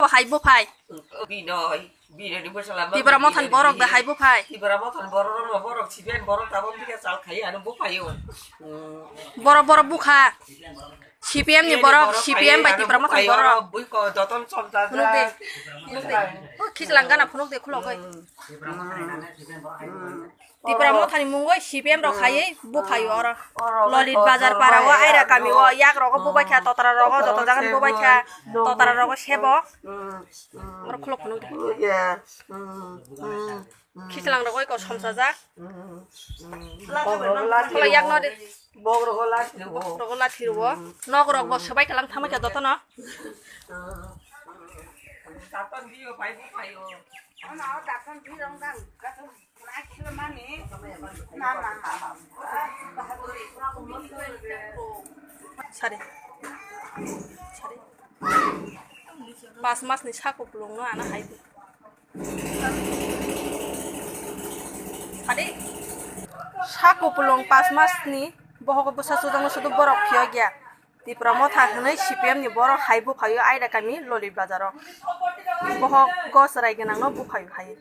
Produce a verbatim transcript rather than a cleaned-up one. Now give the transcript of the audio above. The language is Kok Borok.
Bo hai buphai. Binoi, Binoi ni bwsala ma Tipra Mothani Binoi borok da ni hai buphai. Tipra Mothani borok rok no borok C P M borok tabok bikhe chal khai ano buphai o. Hmm. Borok borok bukha. C P M ni Binoi borok, borok C P M khai bai ano Tipra Mothani buphai o, borok. Bui ko joton chom ta Phunuk de. Ja. Phunuk de. O khichlang gana phunuk de khulok hai. Hmm. Hmm. Tipra Mothani mungwi C P M rok khaiwi buphai oro. Oro Lolit oro Bazar oro para o oro Aira kami o oro yak rogo bubai kha, totra rogo joto jagan bubai kha, totra rogo sebo. Oro khulok phunuk de. Khichlang rogo iko somsajak. Khulok yak no de. Bok rogo lathi rogo. Bok rogo lathi rogo. Nok rok bo swbai kalang thamai kha joto no. Sari. Sari. Pas mas ni sako pulung no ana hai. Sari. Sako pulung pas mas ni bohogo bwsa sujakno sudu borok phiyok ya. Tipra Motha hwnwi C P M ni borok hai buphaio Aida kami Lolit Bazar o. Bohok gos rai gwnang no buphaio hai.